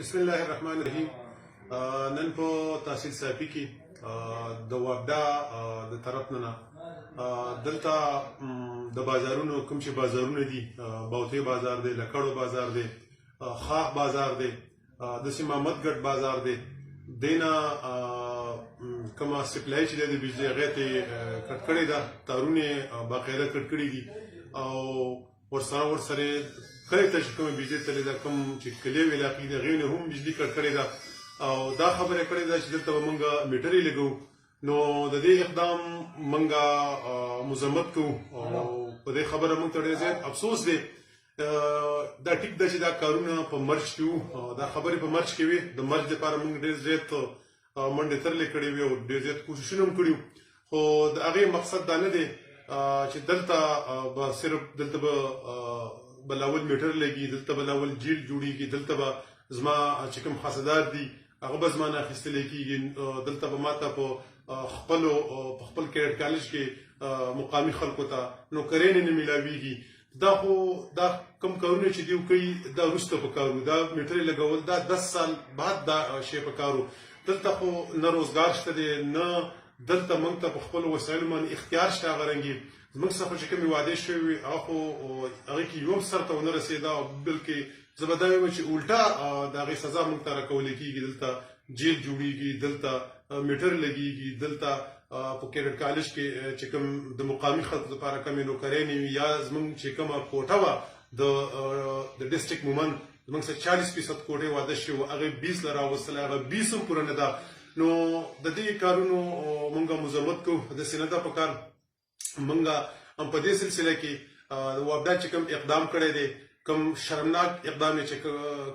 بسم الله الرحمن الرحیم. نن په تحصیل صافي کې د وابډا د طرف نه دلته د بازارونو، کوم چې بازارونه دي، باوتې بازار دی، لکړو بازار دی، خاخ بازار دی، د سیمامت ګټ بازار دی، دینا کومه سپلای چې د بجلی هغې ته کټ کړې ده، تارونه باقاعده کټ کړي دي او ورسره کلي ته چې کومه بجلي تللې ده، کوم چې کلیو علاقې دي، هغې نه هم بجلي کټ کړې ده او دا خبره کړې ده چې دلته به مونږ میټرې لګوو. نو د دې اقدام مونږ مذمت کوو او په دې خبره مونږ ته ډېر زیات افسوس دی. دا ټیک ده چې دا کارونه په مرچ کې وو، دا خبرې په مرچ کې وې. د مرچ لپاره مونږ ډېر زیات منډې ترلې کړې وې او ډېر زیات کوششونه هم کړي، خو د هغې مقصد دا نه دی چې دلته به صرف دلته به بلاول میټر لګي، دلته بلاول جیل جوړیږي، دلته به زما چې کوم خاصدار دي هغه به زما نه اخیستل کېږي، دلته به ماته په خپلو په خپل کیډټ کالج کې مقامي خلکو ته نوکرۍ نه میلاویږي. دا خو دا کم کارونه چې دیو کوي دا وروسته په کارو، دا میټرې لګول دا 10 سال بعد دا شی په کارو. دلته خو نه روزګار شته دی، نه دلته موږ ته په خپلو وسایلو باندې اختیار شته. هغه رنګي زموږ څخه چې کومې وعدې شوې وې هغه خو هغې کې یو هم سرته ونه رسېده، بلکې زه به دا وایم چې الټا د هغې سزا موږ ته راکول کېږي. دلته جیل جوړیږي، دلته میټر لګیږي، دلته په کیډټ کالج کې چې کوم د مقامي خلکو لپاره کومې نوکرۍ نه وي، یا زموږ چې کومه کوټه وه د ډسټریکټ مومند زموږ سره 40% کوټې واده شوې وه، هغې 20 له راوستله، هغه 20 هم پوره نه ده. نو د دې کارونو مونږ مذمت کوو، داسې نه ده په کار. مونږ هم په دې سلسله کې د وابډا چې کوم اقدام کړی دی، کوم شرمناک اقدام یې چې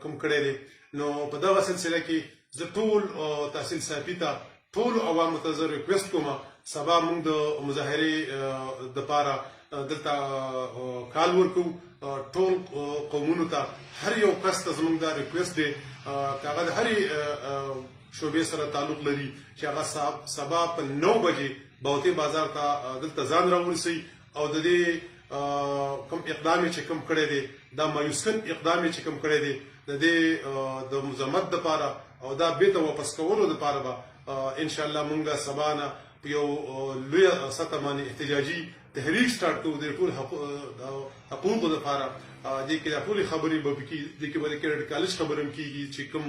کوم کړی دی، نو په دغه سلسله کې زه ټول تحصیل صافي ته، ټولو عوامو ته زه ریکویسټ کوم، سبا موږ د مظاهرې دپاره دلته کال ورکوو ټول قومونو ته، هر یو کس ته زموږ دا ریکویسټ دی که هغه د هرې شعبې سره تعلق لري چې هغه سبا په 9 بجې باوتې بازار ته دلته ځان راورسوي او د دې کوم اقدام چې کوم کړی دی، دا مایوسکن اقدام چې کوم کړی دی، د دې د مذمت دپاره او دا بیرته واپس کولو دپاره به ان شاء الله مونږ سبا نه په یو لویه سطح باندې احتجاجي تحریک سټارټ کوو د ټول حقوقو دپاره. دې کې دا ټولې خبرې به پکې، دې کې به د کیډټ کالج خبرې هم کېږي چې کوم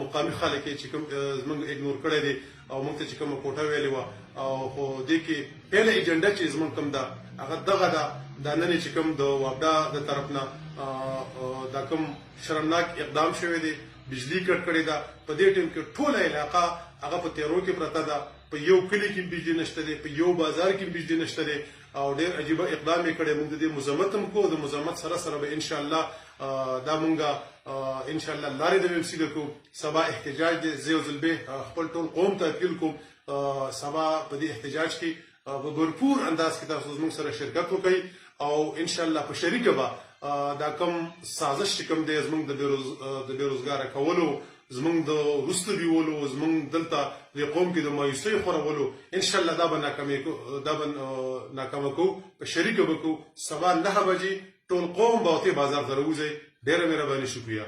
مقامي خلک یې چې کوم زموږ اګنور کړی دی او موږ ته چې کومه کوټه ویلې وه، او خو دې کې پهله ایجنډا چې زموږ کوم ده هغه دغه ده. دا نن چې کوم د وابډا د طرف نه دا کوم شرمناک اقدام شوی دی، بجلی کټ کړې ده، په دې ټیم کې ټوله علاقه هغه په تیرو کې پرته ده، په یو کلي کې بجلی نشته دی، په یو بازار کې بجلی نشته دی او ډېر عجیبه اقدام یې کړی. موږ د دې مذمت هم کوو، د مذمت سره سره به انشاءالله دا مونږ انشاءالله لارې د ویم سیده کوو. سبا احتجاج دی، زه یو ځل بیا خپل ټول قوم ته اپیل کوم، سبا په دې احتجاج کې په بھرپور انداز کې تاسو زموږ سره شرکت وکړئ او انشاءالله په شریکه به دا کوم سازش چې کوم دی زموږ د بېروزګاره کولو، زموږ د وروسته بیولو، زموږ دلته د قوم کې د مایوسۍ خورولو، انشاءالله دا به ناکامه کوو، په شریکه به کوو. سبا 9 بجې ټول قوم باوتې بازار ته راوځئ. ډېره مهرباني، شکریه.